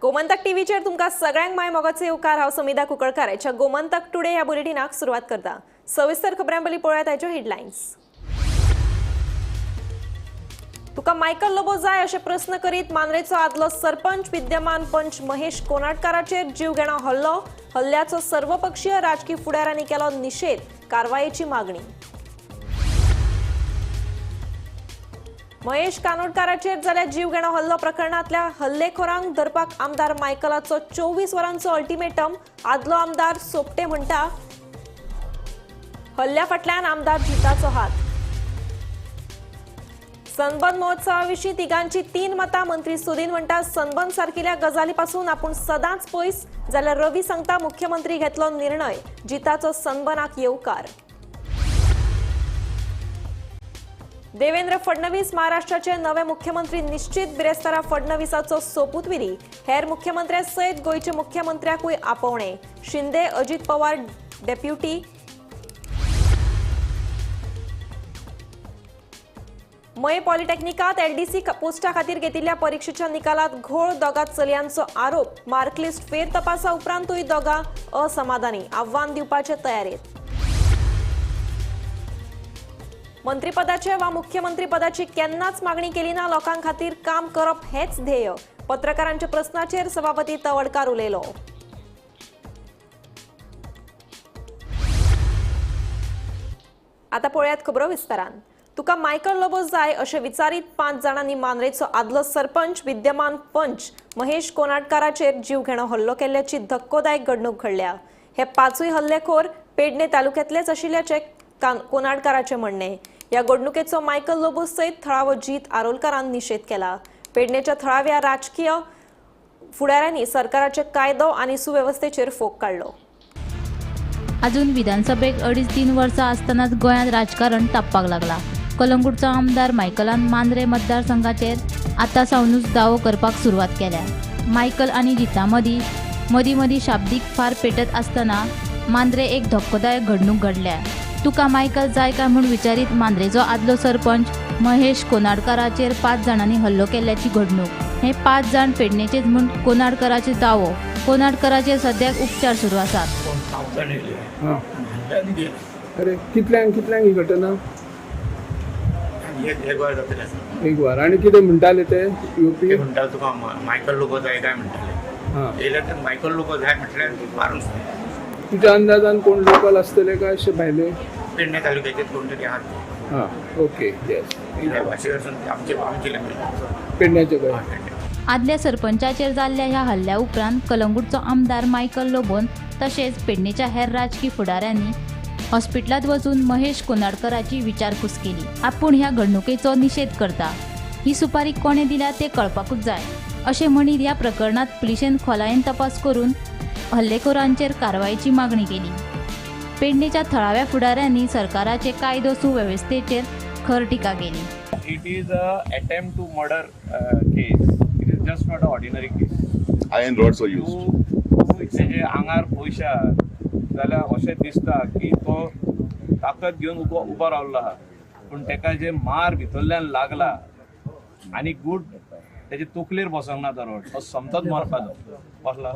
गोमंतक टीव्हीचेर तुमकां सगळ्यांक माय मोगाचो येवकार. हांव समिधा कुंकळकार हाच्या गोमंतक टुडे ह्या बुलेटिनाक सुरवात करता. सविस्तर खबरां पयलीं पळोवया ताच्यो हेडलायन्स. तुका मायकल लोबो जाय अशे प्रस्न करीत मांद्रेचो आदलो सरपंच विद्यमान पंच महेश कोनाडकाराचेर जीवघेणो हल्लो. हल्ल्याचो सर्वपक्षीय राजकी फुडाऱ्यांनी केलो निशेध, कारवायेची मागणी. महेश कानोडकाराचेर जाल्या जीवघेणो हल्लो प्रकरणांतल्या हल्लेखोरांक धरपाक आमदार मायकलाचो 24 वरांचो अल्टिमेटम. आदलो आमदार सोपटे म्हणटा हल्ल्या फाटल्यान आमदार जिताचो हात. सनबर्न महोत्सवा विशीं तिगांची 3 मतां. मंत्री सुदीन म्हणटा सनबर्न सारकिल्या गजाली पासून आपूण सदांच पयस, जाल्यार रवी सांगता मुख्यमंत्री घेतलो निर्णय, जिताचो सनबर्नाक येवकार. देवेंद्र फडणवीस महाराष्ट्राचे नवे मुख्यमंत्री निश्चित. बिरेस्तारा फडणवीसाचो सोपूतविधी. हेर मुख्यमंत्र्या सयत गोंयच्या मुख्यमंत्र्याकूय आपोवणे. शिंदे, अजित पवार डेप्युटी. मये पॉलिटेक्निकात एलडीसी पोस्टा खातीर घेतिल्ल्या परिक्षेच्या निकालात घोळ. दोगा चलयांचो आरोप. मार्कलिस्ट फेर तपासा उपरांतूय दोगां असमाधानी, आव्हान दिवपाचे तयारेत. मंत्रीपदाचे वा मुख्यमंत्रीपदाची केन्नाच मागणी केली ना, लोकां खातीर काम करप हेच ध्येय. पत्रकारांच्या प्रस्नाचेर सभापती तवडकार उलयलो. आता पळयात खबरो विस्तारान. तुका मायकल लोबो जाय अशें विचारीत 5 जाणांनी मांद्रेचो आदलो सरपंच विद्यमान पंच महेश कोनाडकाराचेर जीवघेणो हल्लो केल्ल्याची धक्कोदायक घडणूक घडल्या. हे 5 हल्लेखोर पेडणे तालुक्यांतलेच आशिल्ल्याचें कोनाडकाराचें म्हणणें. ह्या घडणुकेचो मायकल लोबो सयत थळावो जीत आरोलकारान निशेध केला. पेडणेच्या थळाव्या राजकीय फुडाऱ्यांनी सरकाराचे कायदो आनी सुवेवस्थेचेर फोग काडलो. अजून विधानसभेक 2.5-3 वर्सां आसतनाच गोंयांत राजकारण तापपाक लागला. कलंगूटचो आमदार मायकलान मांद्रे मतदारसंघाचेर आतां सावनूच दावो करपाक सुरवात केल्या. मायकल आनी जिता मदीं मदीं मदीं शाब्दीक फार पेटत आसतना मांद्रे एक धक्कोदायक घडणूक घडल्या. तुका मायकल जाय काय म्हूण विचारीत मांद्रेचो आदलो सरपंच महेश कोनाडकाराचेर 5 जाणांनी हल्लो केल्ल्याची घडणूक. हे 5 जाण पेडणेचेच म्हूण कोनाडकाराचो दावो. कोनाडकाराचेर सद्याक उपचार सुरू आसात. अरे कितल्यांक कितल्यांक ही घटना? एक वर जातलें. एक वर. आनी कितें म्हणटाले ते युपी? ते म्हणटाले तुका मायकल लोबो जाय काय म्हणटाले. हां, येयले तर मायकल लोबो जाय म्हटल्यार मारून. तुज्या अंदाजान कोण लोकल आसतले काय अशे भायले? पेडणे तालुक्याचे कोण तरी आहात. हां, ओके, येस. भाशेवरसून आमचे आमची लँग्वेज पेडण्याचे काय? आदल्या सरपंचाचेर जाल्ल्या ह्या हल्ल्या उपरांत कलंगूटचो आमदार मायकल लोबोन तशेंच पेडणेच्या हेर राजकी फुडाऱ्यांनी हॉस्पिटलांत वचून महेश कोनाडकराची विचारपूस केली. आपूण ह्या घडणुकेचो निशेध करता, ही सुपारी कोणें दिल्या तें कळपाकूच जाय अशें म्हणीत ह्या प्रकरणांत पुलिशेन खोलायेन तपास करून हल्लेखोरांचेर कारवायेची मागणी केली. पेडणेच्या थळाव्या फुडाऱ्यांनी सरकाराचे कायदो सुवेवस्थेचेर खर टिका केली. It is a attempt to murder case. It is just not a ordinary case. Iron rods were used. तूं तेजे आंगार पयशे आहात जाल्यार अशें दिसता की तो ताकद घेवन उबो रावल्लो आहा, पूण तेका जे मार भितरल्यान लागला आनी गूट तेजे तकलेर बसोंक ना तो रोड, तो समतोच मरपाचो बसला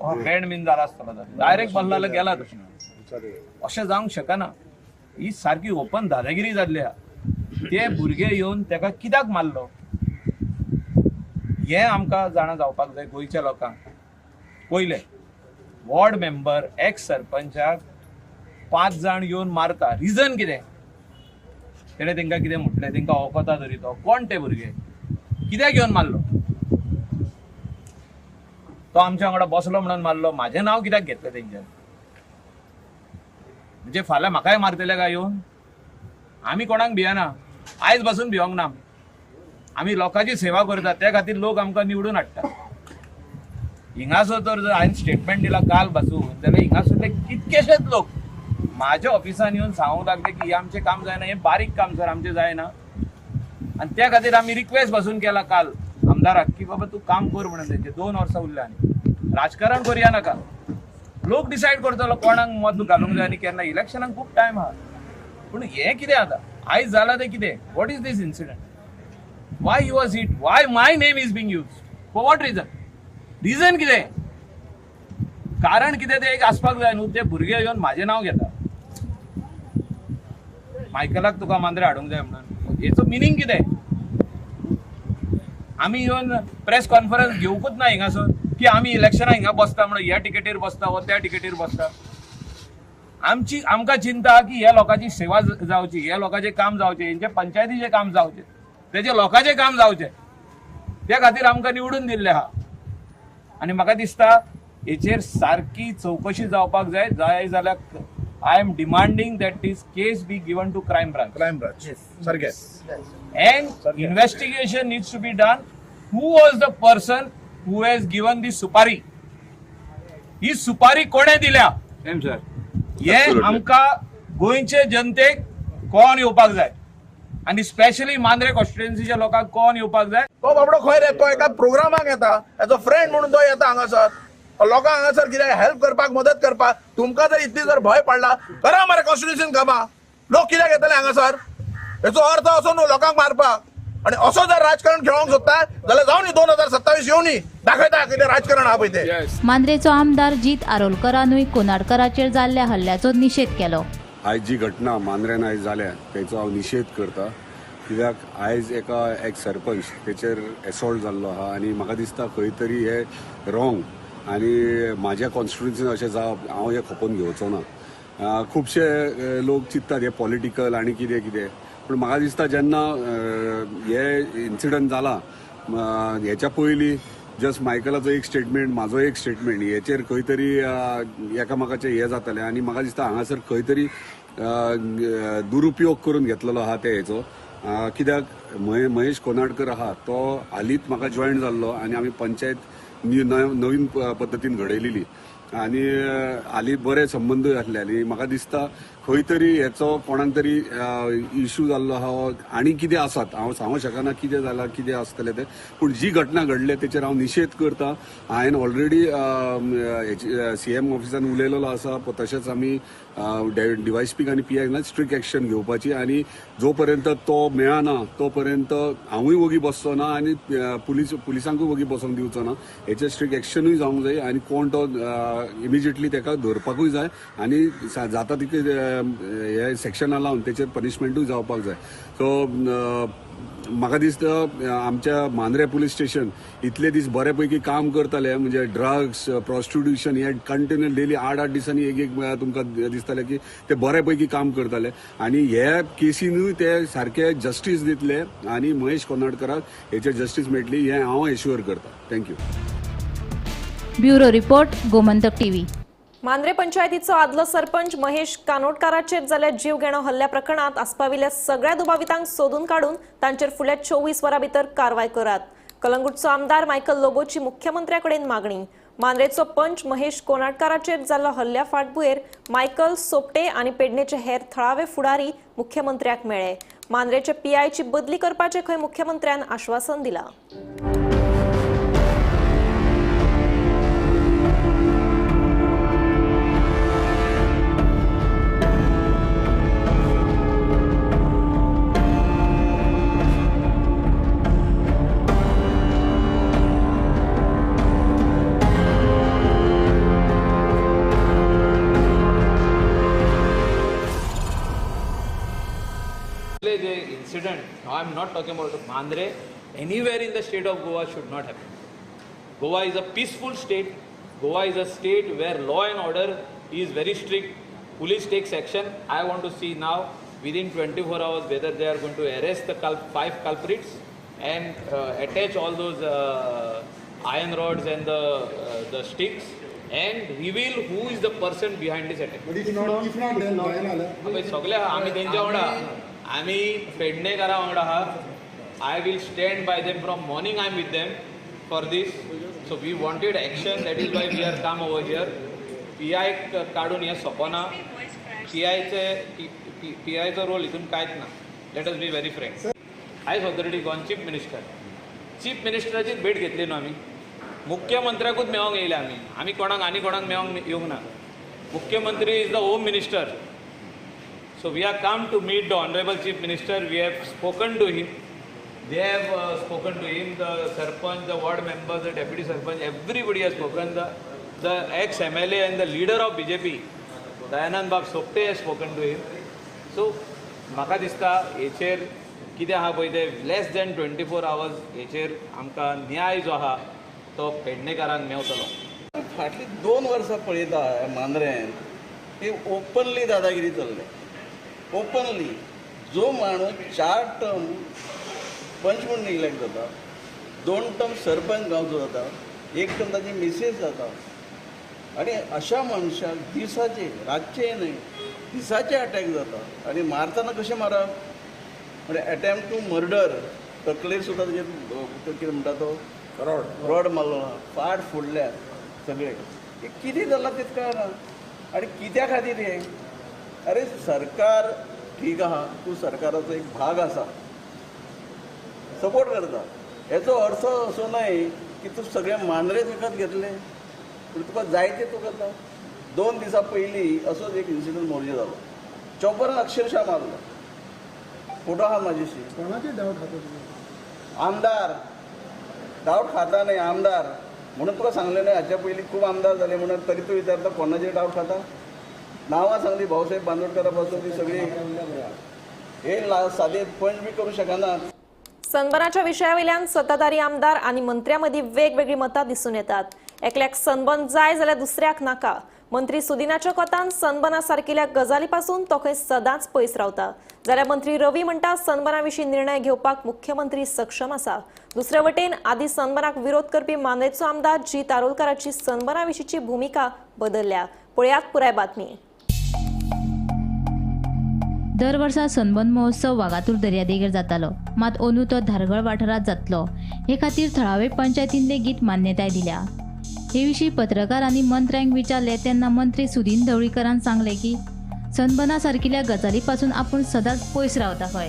बँड बीन जाला आसतलो, डायरेक्ट बसला जाल्यार गेला तो. अशें जावंक शकना. ही सारकी ओपन दादागिरी जाल्ली आहा. ते भुरगे येवन तेका कित्याक मारलो हें आमकां जाणा जावपाक जाय गोंयच्या लोकांक. पयलें वॉर्ड मेंबर एक्स सरपंचाक 5 जाण येवन मारता, रिजन कितें? तेणें तेंकां कितें म्हटलें? तेंकां वखता तरी तो कोण ते भुरगे कित्याक येवन मारलो? तो आमच्या वांगडा बसलो म्हणून मारलो. म्हाजें नांव कित्याक घेतलें तेंच्यान? म्हणजे फाल्यां म्हाकाय मारतले काय येवन? आमी कोणाक भियना, आयज पासून भिवंक ना. आमी लोकांची सेवा करता, त्या खातीर लोक आमकां निवडून हाडटा. हिंगासर तर जर हांवें स्टेटमेंट दिला काल पासून जाल्यार हिंगासरले कितकेशेच लोक म्हाज्या ऑफिसान येवन सांगूंक लागले की हें आमचें काम जायना, हें बारीक काम सर आमचें जायना. आनी त्या खातीर आमी रिक्वेस्ट पासून केला काल आमदाराक की बाबा तूं काम कर म्हणून. तेंचे 2 वर्सां उरल्या आनी राजकारण करुया नाका. लोक डिसायड करतलो कोणाक मत घालूंक जाय आनी केन्ना. इलेक्शनाक खूब टायम आहा, पूण हें कितें आतां आयज जालां तें कितें? What is this incident? Why you was hit? Why my name is being used? For what reason? Reason कितें, कारण कितें तें एक आसपाक जाय न्हू. ते भुरगे येवन म्हाजें नांव घेता, मायकलाक तुका मांद्रे हाडूंक जाय म्हणून. हेचो मिनींग कितें? आमी येवन प्रेस कॉन्फरन्स घेवकूच ना हिंगासर की आमी इलेक्शनाक हिंगा बसता म्हणून, ह्या टिकेटीर बसता वो त्या टिकेटीर बसता. आमची आमकां चिंता की ह्या लोकांची सेवा जावची, ह्या लोकांचें काम जावचें, हेंचे पंचायतीचें काम जावचें, तेजे लोकांचें काम जावचें, त्या खातीर आमकां निवडून दिल्लें आहा. आनी म्हाका दिसता हेचेर सारकी चवकशी जावपाक जाय. जाय जाल्यार I am demanding that this case be given to crime branch. Crime branch सारकें. And investigation needs to be done. Who was the person who has given the supari? ही सुपारी कोणे दिल्या हे आमकां गोंयचे जनतेक कोण येवपाक जाय, आनी स्पेशली मांद्रे कॉन्स्टिट्युएन्सीच्या लोकांक कोण येवपाक जाय. तो बाबडो खंय रे, तो एका प्रोग्रामाक येता, एज अ फ्रेंड म्हणून तो येता हांगासर लोकांक हांगासर कितें हेल्प करपाक, मदत करपाक. तुमकां जर इतली जर भंय पडला, करा मरे कॉन्स्टिट्युशन कामां. लोक कित्याक येतले हांगासर? हेचो अर्थ असो न्हू लोकांक मारपाक. आनी असो जर राजकारण खेळोंक सोदता जाल्यार जावनी 2027 येवनी दाखयता कितें राजकारण आहा पळय तें. मांद्रेचो आमदार जीत आरोलकरानूय कोनाडकराचेर जाल्ल्या हल्ल्याचो निशेध केलो. आयज जी घटना मांद्र्यान आयज जाल्या तेचो हांव निशेध करता, कित्याक आयज एका एक सरपंच तेचेर एसॉल्ट जाल्लो आहा आनी म्हाका दिसता खंय तरी हे रॉंग आनी म्हाज्या कॉन्स्टिट्युएन्सीन अशें जावप हांव हें खपोवन घेवचो ना. खुबशे लोक चिंततात हे पॉलिटिकल आनी कितें कितें, पूण म्हाका दिसता जेन्ना हे इन्सिडंट जाला हेच्या पयलीं जस्ट मायकलाचो एक स्टेटमेंट, म्हाजो एक स्टेटमेंट, हेचेर खंय तरी एकामेकाचें हें जातालें आनी म्हाका दिसता हांगासर खंय तरी दुरुपयोग करून घेतलेलो आहा ते हेचो. कित्याक महेश कोनाडकर आहा तो हालींच म्हाका जॉयन जाल्लो आनी आमी पंचायत नवीन पद्दतीन घडयलेली आनी हालीं बरे संबंदूय आसले आनी म्हाका दिसता खंय तरी हेचो कोणाक तरी इशू जाल्लो आहा आनी कितें आसात हांव सांगूंक शकना कितें जालां कितें आसतलें तें, पूण जी घटना घडल्या तेचेर हांव निशेध करता. हांवें ऑलरेडी सीएम ऑफिसान उलयलेलो आसा, तशेंच आमी डीवायएसपीक आनी पीआयक स्ट्रिक्ट एक्शन घेवपाची आनी जो पर्यंत तो मेळना तो पर्यंत हांवूय वोगी बसचो ना आनी पुलिसांकूय वोगी बसोंक दिवचो ना. हेचेर स्ट्रिक्ट एक्शनूय जावंक जाय आनी कोण तो इमिजिएटली तेका धरपाकूय जाय आनी जाता तितले हे सेक्शना लावन तेचेर पनिशमेंटूय जावपाक जाय. सो म्हाका दिसता आमच्या मांद्रे पुलीस स्टेशन इतले दीस बरे पैकी काम करताले, म्हणजे ड्रग्स, प्रॉस्टिट्युशन हे कंटिन्यू डेली 8-8 दिसांनी एक एक तुमकां दिसताले की ते बरे पैकी काम करताले आनी हे केसीनूय ते सारके जस्टीस दितले आनी महेश कोनाडकराक हेचेर जस्टीस मेळटली हें हांव एश्युअर करता. Thank you. Bureau report, Gomantak TV. Mandrem पंचायतीचो आदलो सरपंच महेश कानोटकाराचेर जाल्ल्या जीवघेणो हल्ल्या प्रकरणात आस्पाविल्ल्या सगळ्या दुबावितांक सोदून काडून तांचेर फुडल्या 24 वरां भितर कारवाय करात. कलंगूटचो आमदार मायकल लोबोची मुख्यमंत्र्याकडेन मागणी. मांद्रेचो पंच महेश कोनाडकाराचेर जाल्लो हल्ल्या फाटभुंयेर मायकल सोपटे आनी पेडणेचे हेर थळावे फुडारी मुख्यमंत्र्याक मेळ्ळे. मांद्रेचे पीआयची बदली करपाचें खंय मुख्यमंत्र्यान आश्वासन दिलां. Incident, now I am not talking about Mandre, anywhere in the state of Goa should not happen. Goa is a peaceful state. Goa is a state where law and order is very strict. Police takes action. I want to see now within 24 hours whether they are going to arrest the 5 culprits and attach all those iron rods and the sticks and reveal who is the person behind this attack. But if not, then why? सगळे आमी तेंच्या वांगडा, आमी पेडणेकारा वांगडा आहा. I will stand by them from morning. I am with them for this. So we wanted action, that is why we are come over here. PI काडून हें सोंपना. पीआयचो role हितून कांयच ना. Let us be very frank. आयज authority gone chief minister, chief मिनिस्टराचीच भेट घेतली न्हू आमी. मुख्यमंत्र्याकूच मेळोंक येयले आमी. आमी कोणाक आनी कोणाक मेळोंक येवंक ना. मुख्यमंत्री is the home minister. So we have come to meet the Honorable Chief Minister. We have spoken to him. They have spoken to him, the sarpanch, the ward members, the deputy sarpanch, everybody has spoken. The ex MLA and the leader of BJP Dayanand Bab Sopte has spoken to him. So म्हाका दिसता हेचेर कितें आहा पळय तें less then 24 hours हेचेर आमकां न्याय जो आहा तो पेडणेकारांक मेवतलो. फाटलीं 2 वर्सां पळयता मांद्रेन की ओपनली दादागिरी चल्ले. ओपनली जो माणूस 4 टर्म पंच म्हणून इलेक्ट जाता, 2 टर्म सरपंच गांवचो जाता, 1 टर्म ताची मिसेस जाता, आनी अशा मनशाक दिसाचे, रातचे न्हय, दिसाचे अटॅक जाता. आनी मारतना कशें मारप म्हणजे एटेम्प्ट टू मर्डर, तकलेर सुद्दां ताजेर कितें म्हणटा तो रॉड मारलो, फाट फोडल्या सगळे. कितें जालां तें कळना आनी कित्या खातीर हें. अरे सरकार ठीक आहा, तूं सरकाराचो एक भाग आसा, सपोर्ट करता, हेचो अर्थ असो न्हय की तूं सगळे मांद्रेच विकत घेतले पूण तुका जाय ते तूं करता. 2 दिसां पयलीं असोच एक इन्सिडंट मोरजे जालो, चॉपरान अक्षरशः मारलो. फोटो आहा म्हाजेशी. कोणाचे डावट खाता तुमी? आमदार डावट खाता न्हय, आमदार म्हणून तुका सांगलें न्हय हाच्या पयलीं खूब आमदार जाले म्हणून, तरी तूं विचारता कोणाचेर डावट खाता. नांवां सांगली भाऊसाहेब बांदोडकरा पासून ती सगळी हे सादे पंच बी करूं शकना. सनबर्नाच्या विशयावेल्यान सत्ताधारी आमदार आनी मंत्र्यांमदीं वेगवेगळीं मतां दिसून येतात. एकल्याक सनबर्न जाय जाल्यार दुसऱ्याक नाका. मंत्री सुदिनाच्या कोतान सनबर्ना सारकिल्या गजाली पासून तो खंय सदांच पयस रावता, जाल्यार मंत्री रवी म्हणटा सनबर्ना विशीं निर्णय घेवपाक मुख्यमंत्री सक्षम आसा. दुसरे वटेन आदी सनबर्नाक विरोध करपी मांद्रेचो आमदार जीत आरोलकाराची सनबर्ना विशींची भुमिका बदलल्या. पळयात पुराय बातमी. दर वर्सा सनबर्न महोत्सव वागातूर दर्यादेगेर जातालो, मात अंदू तो धारगळ वाठारांत जातलो हे खातीर थळावे पंचायतीन लेगीत मान्यताय दिल्या. हे विशीं पत्रकारांनी मंत्र्यांक विचारले तेन्ना मंत्री सुदीन ढवळीकरान सांगले की सनबर्ना सारकिल्या गजाली पासून आपूण सदांच पयस रावता खंय,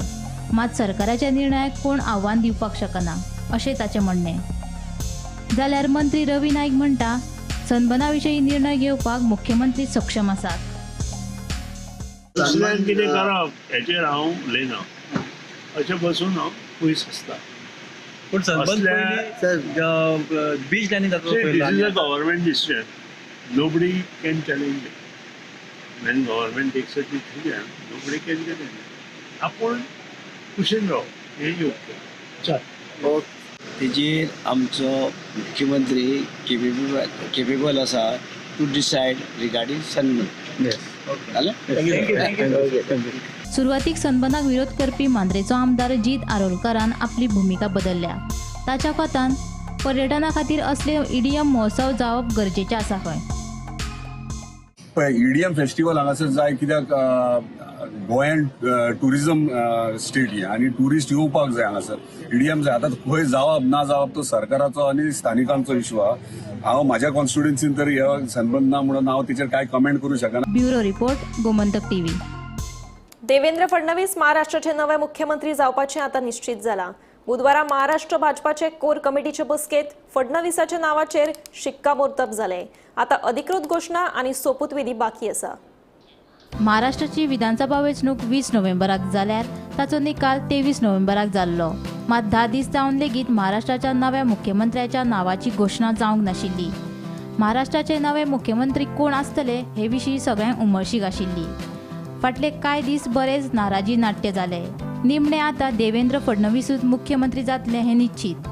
मात सरकाराच्या निर्णयाक कोण आव्हान दिवपाक शकना अशें ताचें म्हणणें. जाल्यार मंत्री रवी नायक म्हणटा सनबर्ना विशीं निर्णय घेवपाक मुख्यमंत्री सक्षम आसात. दुसऱ्यान कितें करप हेचेर हांव उलयना, अशें बसून हांव पयस आसता. पूण सनबर्न बीच लायनी जाता. This is a government decision, nobody can challenge it. When government takes a decision nobody can challenge it. आपूण कुशीन रावप हें योग्य. चल तेजेर आमचो मुख्यमंत्री केपेबल आसा टू डिसायड रिगार्डींग सनबर्न. सुरवातीक सनबर्नाक विरोध करपी मांद्रेचो आमदार जीत आरोलकारान आपली भुमिका बदलल्या. ताच्या कोतान पर्यटना खातीर असले ईडीएम महोत्सव जावप गरजेचें आसा खंय. पळय ईडीएम फेस्टिवल हांगासर जाय कित्याक गोंयान टुरिझम स्टेट ही आनी ट्युरिस्ट येवपाक जाय हांगासर. ईडीएम जाय. आतां खंय जावप ना जावप तो सरकाराचो आनी स्थानिकांचो इशू आहा. हांव म्हाज्या कॉन्स्टिट्युएन्सीन तर हे सनबर्न ना म्हणून हांव तेचेर कांय कमेंट करूं शकना. Bureau report, Gomantak TV. Devendra Fadnavis महाराष्ट्राचे नवे मुख्यमंत्री जावपाचें आतां निश्चित जालां. बुधवारा महाराष्ट्र भाजपाचे कोर कमिटीचे बसकेत फडणवीसाच्या नावाचेर शिक्कामोर्तब जालें. आतां अधिकृत घोशणा आनी सोपूतविधी बाकी आसा. महाराष्ट्राची विधानसभा वेंचणूक 20 नोव्हेंबराक जाल्यार ताचो निकाल 23 नोव्हेंबराक जाल्लो. मात 10 दीस जावन लेगीत महाराष्ट्राच्या नव्या मुख्यमंत्र्याच्या नावाची घोशणा जावंक नाशिल्ली. महाराष्ट्राचे नवे मुख्यमंत्री कोण आसतले हे विशीं सगळ्यांक उमळशीक आशिल्ली. फाटले कांय दीस बरेच नाराजी नाट्य जाले. निमणे आतां देवेंद्र फडणवीसूच मुख्यमंत्री जातले हें निश्चित.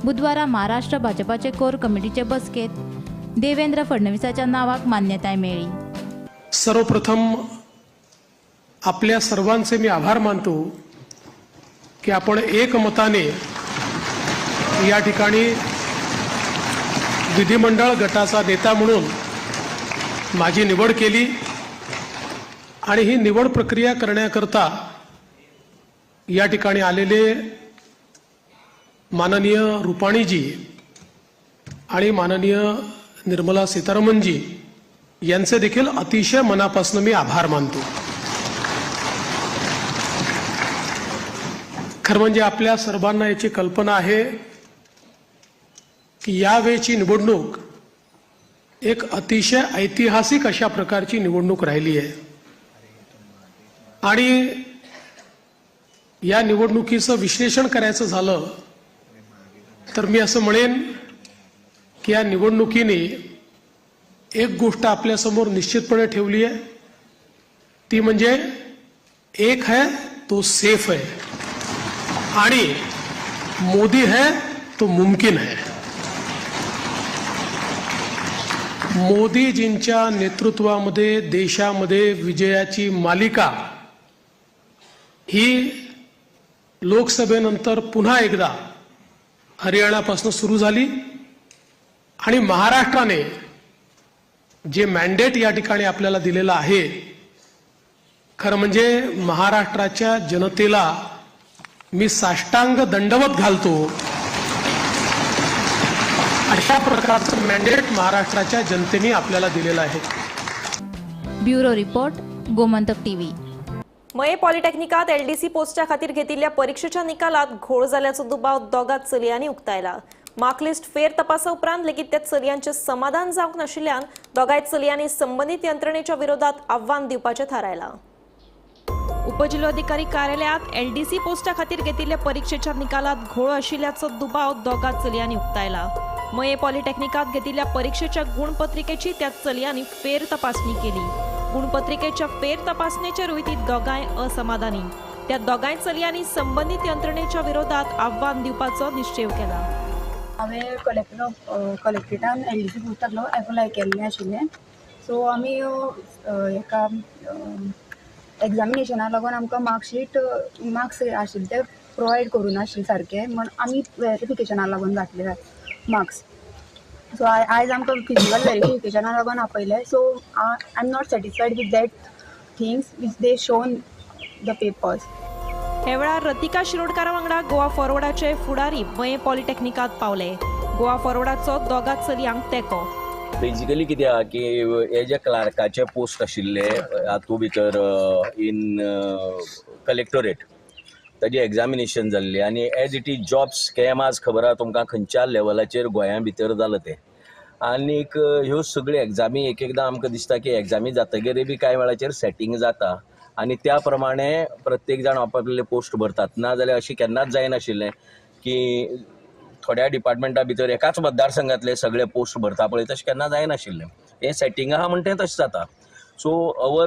बुधवारा महाराष्ट्र भाजपाचे कोर कमिटीचे बसकेत देवेंद्र फडणवीसाच्या नावाक मान्यताय मेळ्ळी. सर्वप्रथम आपल्या सर्वांचे मी आभार मानतो की आपण एकमताने या ठिकाणी विधिमंडळ गटाचा नेता म्हणून माझी निवड केली आणि ही निवड प्रक्रिया करण्याकरता या ठिकाणी आलेले माननीय रुपाणीजी आणि माननीय निर्मला सीतारामनजी यांचे देखील अतिशय मनापासून मी आभार मानतो. खरं म्हणजे आपल्या सर्वांना याची कल्पना आहे की यावेळची निवडणूक एक अतिशय ऐतिहासिक अशा प्रकारची निवडणूक राहिली आहे आणि या निवडणुकीचं विश्लेषण करायचं झालं तर मी असं म्हणेन की या निवडणुकीने एक गोष्ट आपल्यासमोर निश्चितपणे ठेवली आहे, ती म्हणजे एक है तो सेफ है आणि मोदी है तो मुमकिन है। मोदीजींच्या नेतृत्वामध्ये देशामध्ये विजयाची मालिका ही लोकसभेनंतर पुन्हा एकदा हरियाणापासून सुरू झाली आणि महाराष्ट्राने जे मॅन्डेट या ठिकाणी आपल्याला दिलेलं आहे, खरं म्हणजे महाराष्ट्राच्या जनतेला मी साष्टांग दंडवत घालतो, अशा प्रकारचं मॅन्डेट महाराष्ट्राच्या जनतेने आपल्याला दिलेलं आहे। Bureau report, Gomantak TV. Mayem पॉलिटेक्निकात LDC पोस्टा खातीर घेतिल्ल्या परीक्षेच्या निकालात घोळ जाल्ल्याचो दुबाव दोगा चलयांनी उक्तायला। मार्कलिस्ट फेर तपासा उपरांत लेगीत त्या चलयांचे समाधान जावंक नाशिल्ल्यान दोगाय चलयांनी संबंधित यंत्रणेच्या विरोधात आव्हान दिवपाचें थारायलां। उपजिल्होधिकारी कार्यालयात एलडीसी पोस्टा खातीर घेतिल्ल्या परीक्षेच्या निकालात घोळ आशिल्ल्याचो दुबाव दोगा चलयांनी उक्तायला। मये पॉलिटेक्निकात घेतिल्ल्या परीक्षेच्या गुणपत्रिकेची त्या चलयांनी फेर तपासणी केली। गुणपत्रिकेच्या फेर तपासणेचेरूय ती दोगांय असमाधानी। त्या दोगांय चलयांनी संबंधित यंत्रणेच्या विरोधात आव्हान दिवपाचो निश्चेव केला। हांवें कलेक्ट्रेटान एलडीसी पोस्टाक एप्लाय केल्लें आशिल्लें। सो आमी हेका एग्जामिनेशना लागून आमकां मार्कशीट मार्क्स आशिल्ले ते प्रोवायड करूं नाशिल्ले सारके, म्हण आमी वेरिफिकेशना लागून घातले मार्क्स। सो आयज आमकां फिजिकल वेरिफिकेशना लागून आपयलें। So I am not satisfied with that things which they shown the papers. हे वेळार रतिका शिरोडकारा वांगडा गोवा फॉरवर्डाचे फुडारी मये पॉलिटेक्निकात पावले। गोवा फॉरवर्डाचो दोगा चलयांक तेंको। बेजिकली कितें आहा की हे जे क्लार्काचे पोस्ट आशिल्ले हातूंत भितर इन कलेक्टोरेट ताजें एग्जामिनेशन जाल्लें आनी as it is job scam आज खबर आहा तुमकां खंयच्या लेवलाचेर गोंया भितर जालां तें। आनीक ह्यो सगळ्यो एग्जामी एक एकदां आमकां दिसता की एग्जामी जातगीर बी कांय वेळाचेर सेटींग जाता आनी त्या प्रमाणे प्रत्येक जाण आपापले पोस्ट भरतात। ना जाल्यार अशें केन्नाच जायनाशिल्लें की थोड्या डिपार्टमेंटा भितर एकाच मतदारसंघातले सगळे पोस्ट भरता पळय, तशें केन्ना जायनाशिल्लें। हें सेटींग आहा म्हणटा तें तशें जाता। So our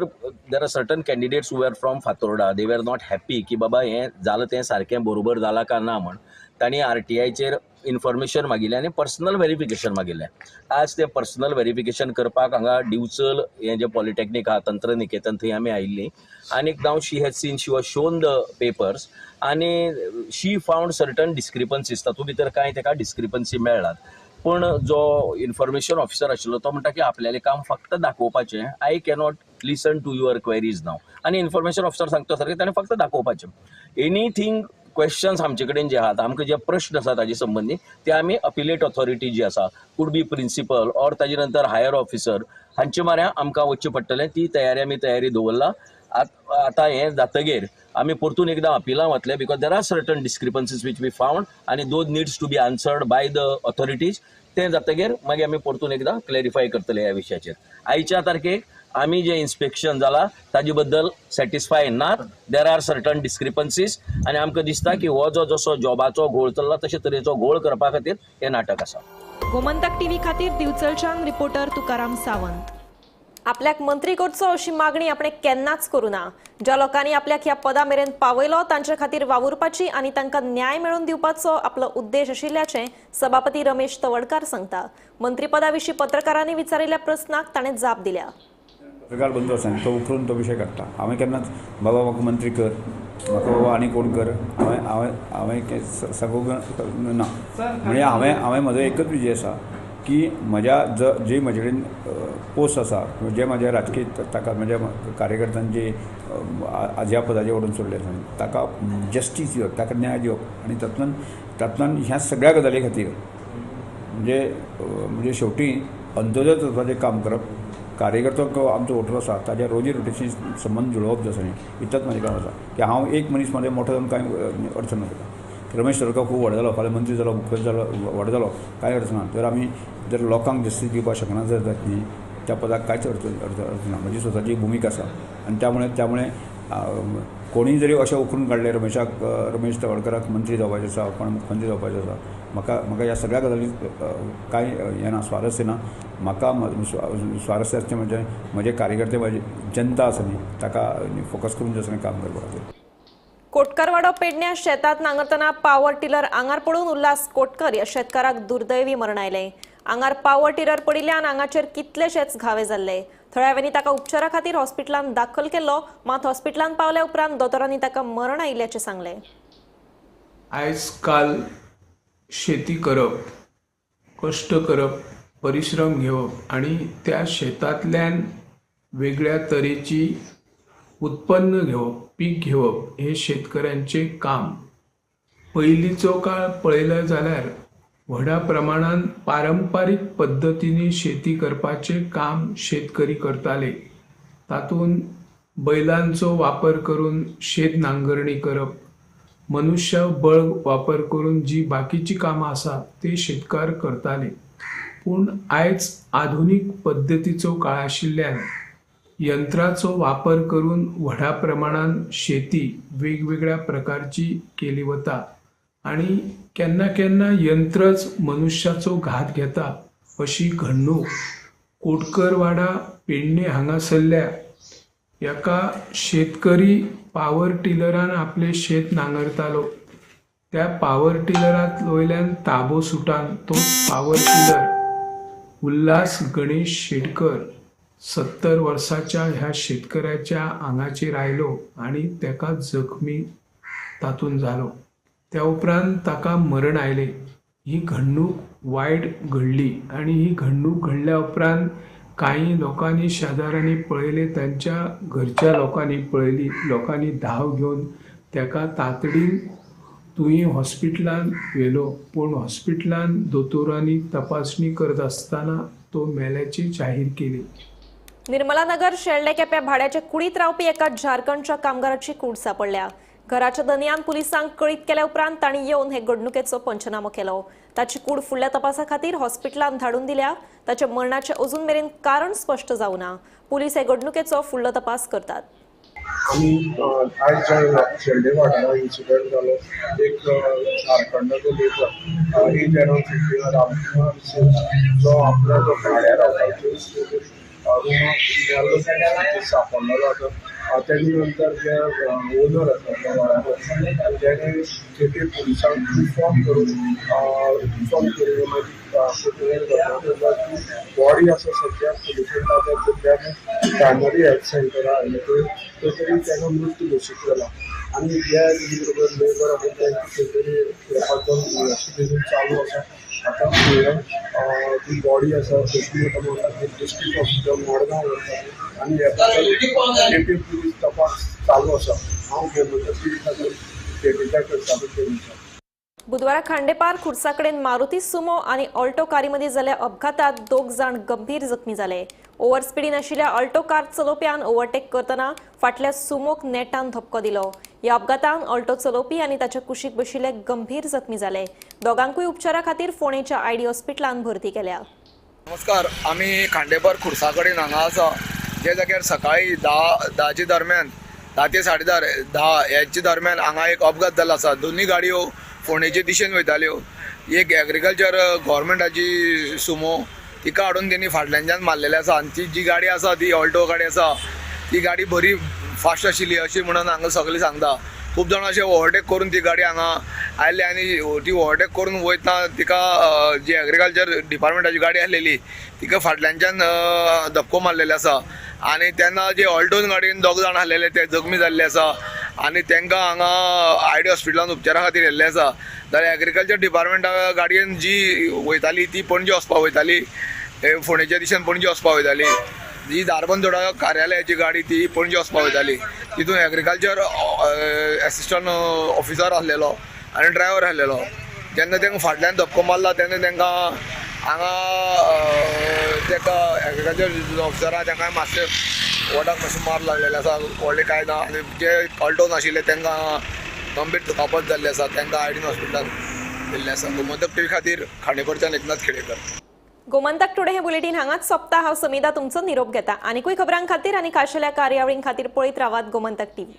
there are certain candidates who were from Fatorda, they were not happy की बाबा हें जालां तें सारकें बरोबर जालां काय ना म्हण। तांणी आरटीआयचेर इन्फॉर्मेशन मागिल्लें आनी पर्सनल वेरिफिकेशन मागिल्लें। आज तें पर्सनल वेरिफिकेशन करपाक हांगा दिवचल हें जें पॉलिटेक्नीक आहा तंत्रनिकेतन थंय आमी आयिल्लीं आनी now she has seen, she was shown the papers आनी शी फावंड सर्टन डिस्क्रिपन्सीज, तातूंत भितर कांय ताका डिस्क्रिपन्सी मेळ्ळात। पूण जो इन्फॉर्मेशन ऑफिसर आशिल्लो तो म्हणटा की आपल्यालें काम फक्त दाखोवपाचें, I cannot listen to your queries now. आनी इन्फॉर्मेशन ऑफिसर सांगता सारकें ताणें फक्त दाखोवपाचें। एनीथींग क्वेश्चन्स आमचे कडेन जे आहात, आमकां जे प्रश्न आसा ताजे संबंदी ते आमी अपिलेट ऑथॉरिटी जी आसा, could be principal or ताजे नंतर हायर ऑफिसर हांचे माऱ्या आमकां वचचें पडटलें। ती तयारी आमी तयारी दवरला। आतां हें जातगीर आमी परतून एकदां अपिलां वतले because there are certain discrepancies which we found आनी those needs to be answered by the authorities. तें जातगीर मागीर आमी परतून एकदां क्लॅरिफाय करतले ह्या विशयाचेर। आयच्या तारखेक आमी जें इन्स्पेक्शन जाला ताजे बद्दल सॅटिस्फाय नात, there are certain discrepancies आनी आमकां दिसता की हो जो जसो जॉबाचो घोळ चल्ला तशे तरेचो घोळ करपा खातीर हें नाटक आसा। गोमंतक टीव्ही खातीर दिवचलच्यान रिपोर्टर तुकाराम सावंत। आपल्याक मंत्री करचो अशी मागणी आपणे केन्नाच करूं ना। ज्या लोकांनी आपल्याक ह्या पदा मेरेन पावयलो तांचे खातीर वावुरपाची आनी तांकां न्याय मेळोवन दिवपाचो आपलो उद्देश आशिल्ल्याचें सभापती रमेश तवडकार सांगता। मंत्रीपदा विशीं पत्रकारांनी विचारिल्ल्या प्रस्नाक ताणें जाप दिल्या। पत्रकार बंधू आसा तो उखलून तो विशय काडटा। हांवें केन्नाच बाबा म्हाका मंत्री कर, म्हाका बाबा आनी कोण कर, हांवें हांवें हांवें सांगूंक ना। म्हणजे हांवें म्हजो एकच विजय आसा की म्हज्या जे म्हजे कडेन पोस्ट आसा, जे म्हज्या राजकीय ताका म्हज्या कार्यकर्त्यांचे ज्या पदाचेर व्हरून सोडले आसा ताका जस्टीस दिवप, ताका न्याय दिवप आनी तातूंतल्यान ह्या सगळ्या गजाली खातीर म्हणजे म्हणजे शेवटी अंत्योदय तत्वाचें काम करप, कार्यकर्तो आमचो वोटर आसा ताज्या रोजी रोटीशी संबंद जुळोवप जो आसा न्ही इतलेंच म्हजें काम आसा की हांव एक मनीस म्हजें मोठो जावन कांय अडचण ना। रमेश तवडकार खूब व्हड जालो, फाल्यां मंत्री जालो, मुखेल जालो, व्हड जालो, कांय अडचण ना। जर आमी जर लोकांक जस्टीस दिवपाक शकना जर जात न्ही त्या पदाक कांयच अर्थ ना। म्हजी स्वताची भुमिका आसा आनी त्यामुळे त्यामुळे कोणीय जरी अशें उखलून काडलें रमेशाक, रमेश तवडकराक मंत्री जावपाचें आसा, कोण मुख्यमंत्री जावपाचें आसा, म्हाका म्हाका ह्या सगळ्या गजालीं कांय हें ना, स्वारस्य ना. म्हाका स्वारस्य आसचें म्हणजे म्हजे कार्यकर्ते, म्हजी जनता आसा न्ही, ताका फोकस करून जें काम करपा खातीर. कोटकारवाडो पेडण्या शेतात नांगरतना पावर टिलर आंगार पडून उल्हास कोटकर ह्या शेतकाराक दुर्दैवी मरण आयलें. आंगार पावर टिलर पडिल्ल्यान आंगाचेर कितलेशेच घावे जाल्ले. थळाव्यांनी ताका उपचारा खातीर हॉस्पिटलांत दाखल केल्लो, मात हॉस्पिटलांत पावल्या उपरांत दोतोरांनी ताका मरण आयिल्ल्याचें सांगलें. आयज काल शेती करप, कश्ट करप, परिश्रम घेवप आनी त्या शेतांतल्यान वेगळ्या तरेची उत्पन्न घेवप, पीक घेवप हे शेतकऱ्यांचे काम. पयलींचो काळ पळयलो जाल्यार व्हडा प्रमाणान पारंपारीक पद्दतींनी शेती करपाचें काम शेतकरी करताले. तातूंत बैलांचो वापर करून शेत नांगरणी करप, मनुष्य बळ वापर करून जी बाकीची कामां आसा ते शेतकार करताले. पूण आयज आधुनीक पद्दतीचो काळ आशिल्ल्यान यंत्राचो वापर करून व्हडा प्रमाणान शेती वेगवेगळ्या प्रकारची केली वता आनी केन्ना केन्ना यंत्रच मनुष्याचो घात घेता अशी घडणूक कोटकरवाडा पेडणे हांगासरल्या एका शेतकरी पावर टिलरान आपलें शेत नांगरतालो. त्या पावर टिलरात वयल्यान ताबो सुटान तो पावर टिलर उल्हास गणेश शेटकर 70 वर्साच्या ह्या शेतकऱ्याच्या आंगाचेर आयलो आनी ताका जखमी तातूंत जालो. त्या उपरांत ताका मरण आयलें. ही घडणूक वायट घडली आनी ही घडणूक घडल्या उपरांत कांय लोकांनी शेजाऱ्यांनी पळयलें, तांच्या घरच्या लोकांनी पळयली, लोकांनी धांव घेवन ताका तातडीन तुयें हॉस्पिटलान व्हेलो. पूण हॉस्पिटलान दोतोरांनी तपासणी करत आसतना तो मेल्याची जाहीर केली. निर्मलानगर शेल्डे केप्या भाड्याचे कुडीत रावपी एका झारखंडच्या कामगाराची कूड सापडल्या. घराच्या दनयान पुलिसांक कळीत केल्या उपरांत तांणी येवन हे घडणुकेचो पंचनामो केलो. ताची कूड फुडल्या तपासा खातीर हॉस्पिटलांत धाडून दिल्या. ताच्या मरणाचें अजून मेरेन कारण स्पश्ट जावना. पुलीस हे घडणुकेचो फुडलो तपास करतात. आमी आयज जे शेल्डे वाठारांत इन्सिडंट जालो, एक झारखंडाचो लेबर एज अरावंड 50 रामकुमार जो आपल्या जो भाड्यार रावता रुमाक मेल्लो सापडलेलो आसा. तेजे नंतर जे ओनर आसा त्या वाड्यार तेणे केपें पुलिसांक इन्फॉर्म करून मागीर बॉडी आसा सद्या पुलिसांक ताब्यांत घेतल्या. प्रायमरी हेल्थ सेंटरा आयले थंय तरी ताका मृत्यू घोशीत जाला आनी जे बरोबर लेबर आसा तांची खंय तरी इन्वेस्टिगेशन चालू आसा. आतां फुडल्यान ती बॉडी आसा पोस्टमॉर्टमा खातीर डिस्ट्रिक्ट हॉस्पिटल मडगांव व्हरता आनी केपें पुलीस तपास चालू आसा. हांव गोमंतक टीव्ही खातीर केपेंच्या करता. बुधवारा खांडेपार खुर्साकडेन मारुती सुमो आनी ऑल्टो कारी मदीं जाल्ल्या अपघातात 2 जाण गंभीर जखमी जाले. ओव्हर स्पिडीन आशिल्ल्या ऑल्टो कार चलोवप्यान ओव्हरटेक करतना फाटल्या सुमोक नेटान धपको दिलो. ह्या अपघातान ऑल्टो चलोवपी आनी ताच्या कुशीक बशिल्ले गंभीर जखमी जाले. दोगांकूय उपचारा खातीर फोंडेच्या आयडी हॉस्पिटलांत भरती केल्या. नमस्कार, आमी खांडेपार खुर्सा कडेन हांगा आसा, जे जाग्यार सकाळी 10 दरम्यान 10 ते 10:30 ह्याच्या दरम्यान हांगा एक अपघात जाल्लो आसा. दोनूय गाडयो फोंडेचे दिशेन वयताल्यो. एक एग्रीकल्चर गव्हर्मेंटाची सुमो तिका हाडून तेणी फाटल्यानच्यान मारलेले आसा आनी ती जी गाडी आसा ती ऑल्टो गाडी आसा, ती गाडी बरी फास्ट आशिल्ली अशी म्हणून हांगा सगळे सांगता. खूब जाणां अशें ओवरटेक करून ती गाडी हांगा आयली आनी ती ओवरटेक करून वयतना तिका जी एग्रीकल्चर डिपार्टमेंटाची गाडी आसलेली तिका फाटल्यानच्यान धपको मारलेलो आसा आनी तेन्ना जे ऑल्टोन गाडयेन 2 जाण आसलेले ते जखमी जाल्ले आसा आनी तांकां हांगा आयडी हॉस्पिटलान उपचारा खातीर येल्ले आसा. जाल्यार एग्रीकल्चर डिपार्टमेंटा गाडयेन जी वयताली ती पणजे वचपाक वयताली, फोंडेच्या दिशेन पणजे वचपाक वयताली. जी धारबंदोडा कार्यालयाची गाडी ती पणजे वचपाक वयताली. तितून एग्रीकल्चर एसिस्टंट ऑफिसर आसलेलो आनी ड्रायव्हर आसलेलो. जेन्ना तांकां फाटल्यान धपको मारला तेन्ना तांकां हांगा ताका एग्रीकल्चर ऑफिसरा तांकां मातशें वोटाक मातशें मार लागलेलें आसा, व्हडलें कांय ना. आनी जे ऑल्टोन आशिल्ले तांकां गंभीर दुखापत जाल्ली आसा, तांकां आयडीन हॉस्पिटलान दिल्लें आसा. गोमंतक टीव्ही खातीर खांडेपारच्यान एकनाथ खेडेकर. गोमंतक टुडे हे बुलेटीन हांगाच सोंपता. हांव समिधा तुमचो निरोप घेता. आनीकूय खबरां खातीर आनी खाशेल्या कार्यावळीं खातीर पळयत रावात गोमंतक टीव्ही.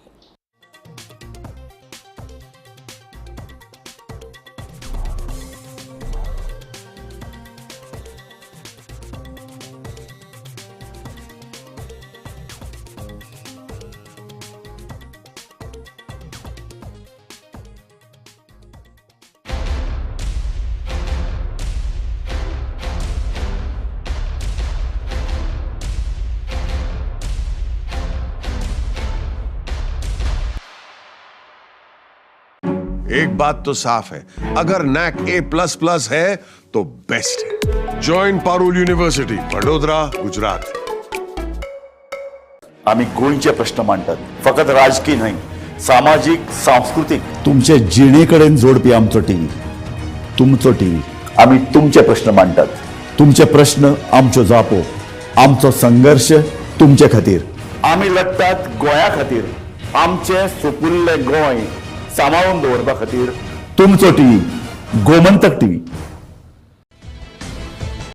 एक बात तो साफ है, अगर नैक A++ है तो बेस्ट है। Join Parul university, Vadodara, Gujarat. आम्ही गोंयचे प्रश्न मांडटात, फकत राजकीय न्हय, सामाजीक, सांस्कृतीक, तुमचे जिणे कडेन जोडपी आमचो टीव्ही, तुमचो टीव्ही। आम्ही तुमचे प्रश्न मांडटात, तुमचे प्रश्न आमच्यो जापो, आमचो संघर्ष तुमचे खातीर। आमी लढटात गोंया खातीर, आमचें सुपुल्लें गोंय सांबाळून दवरपा खातीर। तुमचो टीव्ही, गोमंतक टीव्ही।